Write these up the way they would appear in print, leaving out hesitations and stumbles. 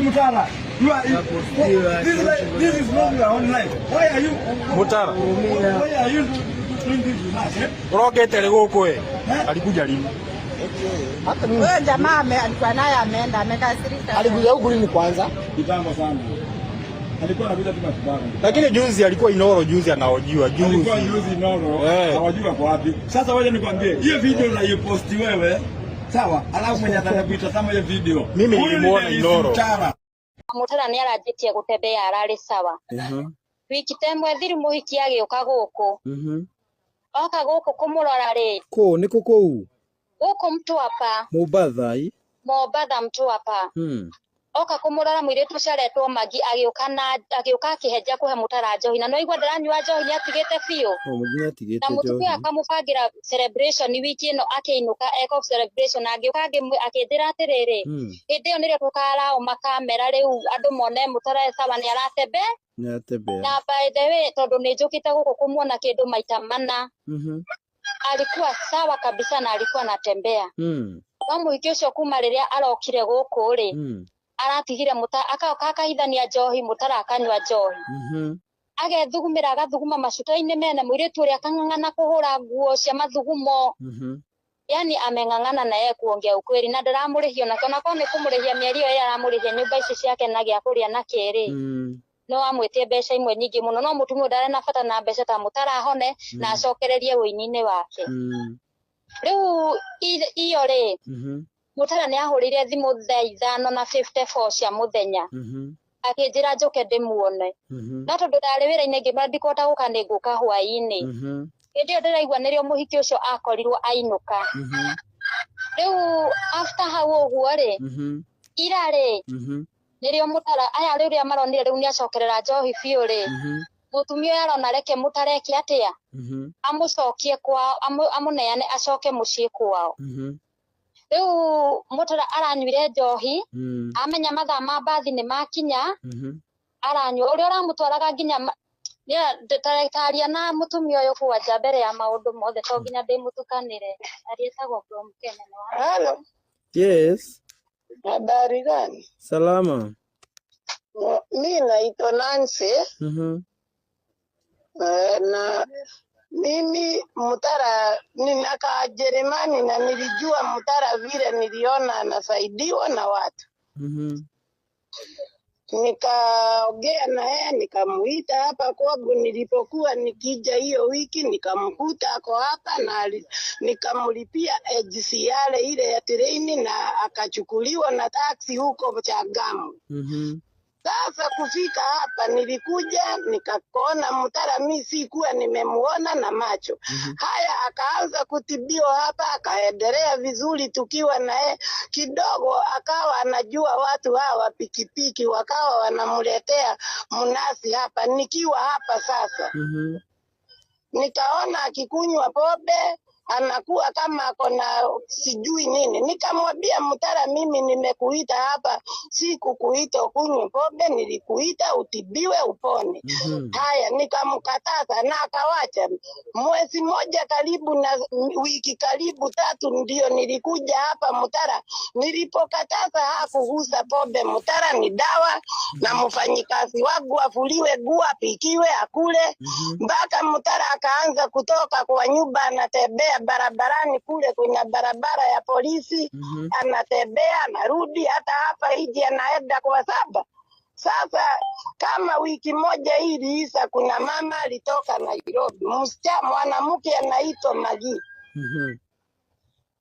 Mutara, you are this is like, this is not your own life. Why are you Mutara. Why are you doing this with us? Eh? Urokete rĩ gũkũ ĩ? Alikuja lini? Hata mimi Huyo jamaa alikuwa naye ameenda amekasirika. Alikuja huku lini kwanza? Kitambo sana. Alikuwa anakuja tu matibabu. Lakini juzi alikuwa Inooro, juzi anahojiwa juzi. Alikuwa juzi Inooro, Eh. hawajui wako wapi. Sasa wewe nikwambie, hiyo video na post wewe. Sawa, alafu mwenye atakuitazama hiyo video. Mimi Huyu ni nilimuona Dennis Inooro. Mutara. Mutara nĩ aranjĩtie gũtembea ararĩ sawa. Wiki ta ĩmwe thiru mũhiki agĩũka gũkũ. Oka gũkũ kũmũrora rĩ, Kũ nĩkũ kũu? Gũkũ Mtwapa. Mombatha ĩ? Mombatha Mtwapa. Oka kũmũrora mũirĩtu ũcio aretwo Magi agĩũka na agĩũka akĩhenja kũhe Mutara njohi na no igua ndaranyua njohi nĩatigĩte biũ. O mũthenya Na atigĩte mũtukũ ũyũ njohi. Akamũbangĩra celebration wiki ĩno akĩinũka eko celebration na agĩũka akĩnjĩra atĩrĩrĩ, hĩndĩ ĩyo nĩrĩo tũkaraũ makamera rĩu andũ mone Mutara e sawa nĩ aratembe. Nĩatembea. Na by the way, tondũ nĩ njũkĩte gũkũ kũmuona kĩndũ maita mana, alikuwa sawa kabisa na alikuwa anatembea. No mũhiki ũcio kuma rĩrĩa arokire gũkũ rĩ, aratigire mũta agoka akahithania njohi, Mũtara akanyua njohi, agethugumĩra agathuguma macuka-inĩ mene, mũirĩtu ũrĩa akang'ang'ana kũhũra nguo cia mathugumo. Yani ameng'ang'ana na yeye, kuongea ukweli, na ndaramũrĩhia onake onakorwo nĩ kũmũrĩhia mĩeri ĩyo ĩrĩa aramũrĩhia nyũmba ici ciake na gĩa kũrĩa na kĩrĩ, no amwĩtie mbeca imwe nyingĩ mũno, no mũtumia ũyũ ndarĩ na bata na mbeca ta Mũtara ahone na acokererie ũini-inĩ wake. Rĩu iyo rĩ, Mũtara nĩ ahũrĩire thimũ thaa 5:54 cia mũthenya, akĩnjĩra njũke ndĩmuone, no tondũ ndarĩ wĩra-inĩ ngĩmwĩra ndikũhota gũka, nĩ ngũka hwaĩ-inĩ. Hĩndĩ ĩyo ndĩraigua nĩrĩo mũhiki ũcio akorirwo ainũka. Rĩu after hau ũguo rĩ, ira rĩ, nĩrĩo Mũtara aya rĩrĩa maronire rĩu nĩacokerera njohi biũ rĩ, mũtumia ũyũ arona reke Mũtara eke atĩa, amũcokie kwao, amũneane acoke mũciĩ kwao. Rĩu Mũtara aranyuire njohi, amenya mathaa ma mbathi nĩ makinya, aranyua ũrĩa ũramũtwaraga nginya taria na mũtumia ũyũ kwanja mbere ya maũndũ mothe to nginya ndĩmũtukanĩre arietagwo from Kenya nĩ wa Halo, Yes. Habari gani? Salama. Mi naitwa Nancy, na mimi Mutara ninakaa Jerumani na nilijua Mutara vile niliona anasaidiwa na watu. Nikaongea na yeye, nikamuita hapa kwangu nilipokuwa nikija hiyo wiki, nikamkuta ako hapa na nikamlipia HCR ile ya treni na akachukuliwa na taksi huko Changamwe. Sasa kufika hapa nilikuja nikaona Mutara, mi sikuwa nimemuona na macho. Haya, akaanza kutibiwa hapa, akaendelea vizuri tukiwa naye kidogo, akawa anajua watu hawa pikipiki, wakawa wanamletea mnasi hapa. Nikiwa hapa sasa, nikaona akikunywa pombe anakuwa kama ako na sijui nini. Nikamwambia Mutara, mimi nimekuita hapa, si kukuita ukunywe pombe, nilikuita utibiwe upone. Haya, nikamkataza na akawacha. Mwezi moja karibu na wiki karibu 3 ndio nilikuja hapa Mutara. Nilipokataza hakugusa pombe. Mutara ni dawa na mfanyikazi wangu afuliwe nguo, apikiwe, akule. Mpaka Mutara akaanza kutoka kwa nyumba, anatembea barabarani kule, kuna barabara ya polisi, anatembea anarudi, hata hapa hiji anaenda kwa saba. Sasa kama wiki moja hii iliisha, kuna mama alitoka Nairobi, msichana mwanamke anaitwa Magi.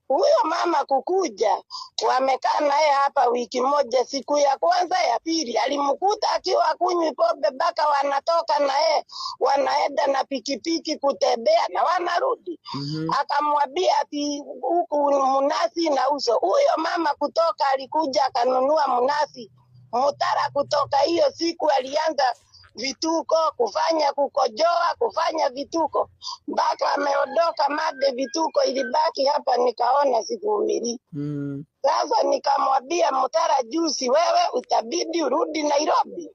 Huyo mama kukuja, wamekaa naye hapa wiki moja. Siku ya kwanza ya pili alimkuta akiwa kunywi pombe, mpaka wanatoka naye wanaenda na pikipiki kutembea na wanarudi. Akamwambia ati huku mnasi na uso. Huyo mama kutoka alikuja akanunua mnasi. Mutara kutoka hiyo siku alianza vituko, kufanya kukojoa, kufanya vituko mpaka ameondoka made, vituko ilibaki hapa, nikaona sivumilii. Sasa nikamwambia Mutara, juzi wewe utabidi urudi Nairobi,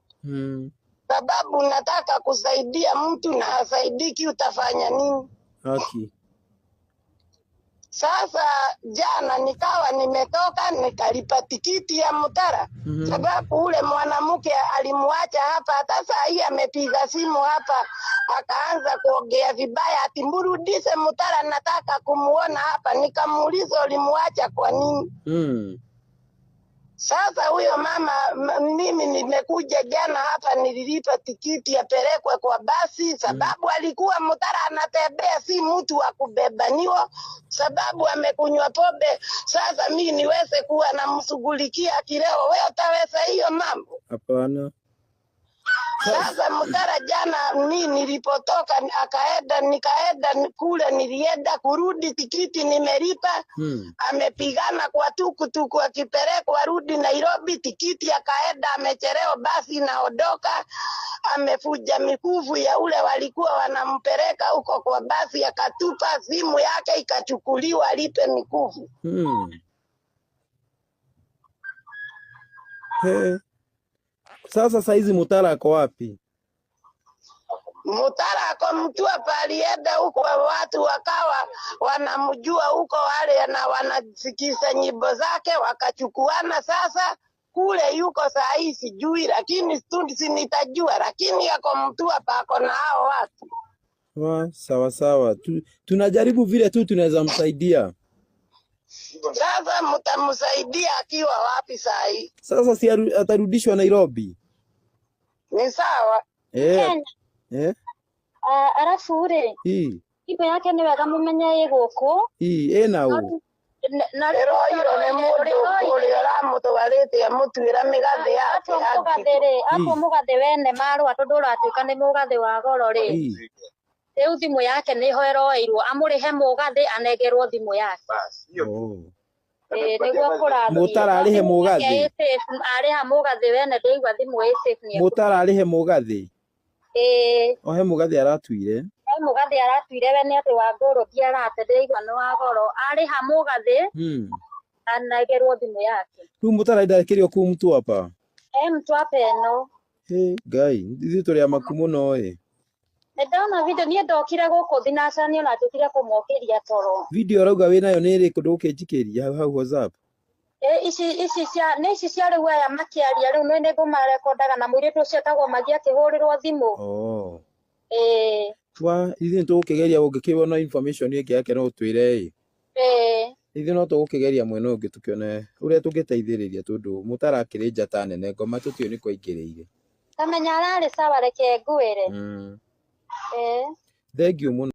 sababu nataka kusaidia mtu na hasaidiki, utafanya nini? Haki. Sasa jana nikawa nimetoka nikalipa tikiti ya Mutara sababu ule mwanamke alimwacha hapa. Hata saa hii amepiga simu hapa akaanza kuongea vibaya, ati mrudishe Mutara, nataka kumuona hapa. Nikamuuliza ulimwacha kwa nini? Sasa huyo mama mimi nimekuja jana hapa, nililipa tikiti apelekwe kwa basi, sababu alikuwa Mutara anatembea, si mtu wa kubebaniwa, sababu amekunywa pombe. Sasa mi niweze kuwa namshughulikia kileo, wewe utaweza hiyo mambo? Hapana. Sasa Mutara jana mi nilipotoka akaenda, nikaenda kule, nilienda kurudi, tikiti nimelipa amepigana kwa tukutuku akipelekwa rudi Nairobi, tikiti akaenda, amechelewa, basi inaondoka, amefuja mikufu ya ule walikuwa wanampeleka huko kwa basi, akatupa simu yake ikachukuliwa alipe mikufu. He. Sasa saizi Mutara ako wapi? Mutara ako Mtwapa, alienda huko, watu wakawa wanamjua huko wale na wanasikiza nyimbo zake, wakachukuana. Sasa kule yuko saa hii sijui, lakini si nitajua, lakini ako Mtwapa, ako na hao watu. Sawa sawa. Tunajaribu vile tu tunaweza msaidia. Sasa mtamsaidia akiwa wapi saa hii? Sasa si atarudishwa Nairobi. Ni sawa. Eh. Kenya. Eh. Arabu rĩ, Hii. thimũ yake nĩ wega mũmenye ĩ gũkũ. Hii ena u. Na Ĩroirwo nĩ mũndũ ũrĩa ũramũtwarĩte amũtuĩra mĩgathĩ yake atua ya mũgathĩ ngingo. rĩ, atua mũgathĩ wene marũa tondũ ũratuĩka nĩ mũgathĩ wa goro rĩ, rĩu thimũ yake nĩho ĩroeirwo, amũrĩhe mũgathĩ anengerwo thimũ yake. Oh. Ĩĩ nĩguo kũrathiĩ. Mutara arĩhe Thimũ yake mũgathĩ. ĩ safe, arĩha mũgathĩ wene ndĩigua thimũ ĩ safe nĩ Mutara arĩhe mũgathĩ. Ĩĩ. Ohe mũgathĩ aratuire. He mũgathĩ aratuire we nĩ atĩ wa ngũrũ ndiarate ndĩraigua nĩ wa goro. Arĩha mũgathĩ anengerwo thimũ yake. Rĩu Mutara ndakĩrĩ o kũu Mtwapa. E Mtwapa ĩno. Hey, Ngai, ithuĩ tũrĩ amaku mũno ĩ. Nĩ ndona video niĩ ndokire gũkũ thinacani ona njũkire kũmokĩria toro. Video ũrauga wĩnayo nĩ ĩrĩkũ ndũgũkĩnjikĩria hau hau WhatsApp? Ĩ ici ici cia nĩ ici cia rĩu aya makĩaria rĩu nĩ nĩngũmarekondaga na mũirĩtu ũcio etagwo Magi akĩhũrĩrwo thimũ. Oh. Ĩĩ. Wa ithuĩ nĩtũgũkĩgeria ũngĩkĩona information ĩngĩ yake no ũtwĩre ĩ. Ĩĩ. Ithuĩ no tũgũkĩgeria mwena ũngĩ tũkĩone ũrĩa tũngĩteithĩrĩria tondũ Mutara akĩrĩ njata nene ngoma tũtiũĩ nĩkũ aingĩrĩire. Kamenya ararĩ sawa reke ngwĩre. Ĩĩ. Thengiũ mũno.